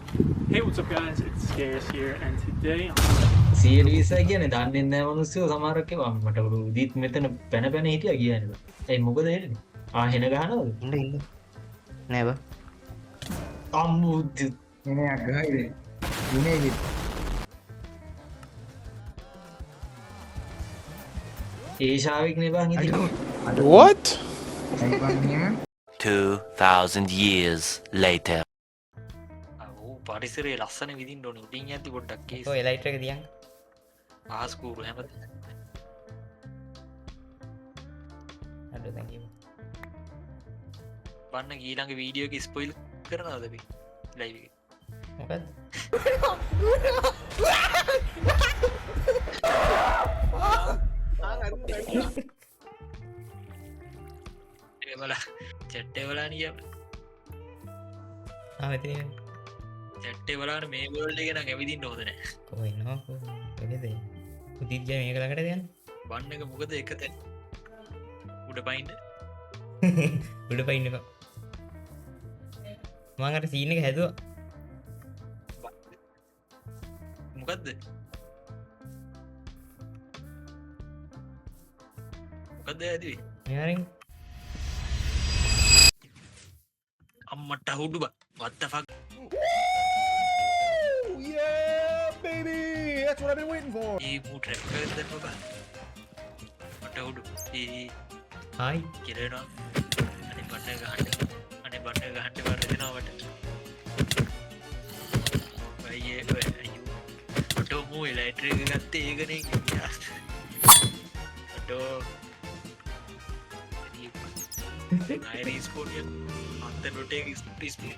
Hey, what's up guys? It's Scarce here, and today I'm 120 කියන්නේ දන්නේ නැහැ මිනිස්සු සමහරක් ඒවා මට උදිත් මෙතන පැන පැන හිටියා කියන්නේ. ඇයි මොකද වෙන්නේ? ආ හෙන ගහනවද? ඉන්න ඉන්න නෑ බා. අම්මු එනයක් ගහයිද? ගුණේ ඒ ශාවික් නේ බං ඉතින්. What? ඇයි බං එහෙම? 2,000 years later. ඌ පරිසරයේ ලස්සන විදින්න ඕනේ. උඩින් යද්දි පොඩ්ඩක් කේස්. ඔය ලයිට් එක තියන්. අහස් කූරු හැමතැනම. අඩෝ දැන් කියමු. බන්න ඊළඟ වීඩියෝ එක ස්පොයිල් කරනවද අපි ලයිව් එකේ? මොකද්ද? ඒ බලන්න චැට් එක බලන්න ගියාම. ආ මෙතන ඉන්න. චැට් එක බලන්න මේ වර්ල්ඩ් එක නම් ඇවිදින්න හොඳ නෑ. කොහොම ඉන්නවා කොහොම කොහෙද? උදිත් ගියා මේක ළඟට යන්න. බන්න එක මොකද එක තැන උඩ පයින්න. උඩ පයින්න එපා. මං අර සීන් එක හැදුවා. මොකද්ද? මොකද්ද හැදුවේ? මේ වරෙන් අම්මට හුඩු බං. What the fuck? Yeah, baby! That's what I've been waiting for. ඒ මූ ට්‍රැක් එක දැම්ම බං. මට හුඩු. ඒ හායි කියලා එනවා. අනේ බන්න ගහන්න. අනේ බන්න ගහන්න වරදිනවා මට. අයියේ ඔය අයියෝ. මට මූ එලයිටර් එක ගත්තේ ඒකනේ කිව්වා. අඩෝ. ආයෙ රීස්පෝන් එක. අන්ත ඩොට් එක රිස්පෝන්.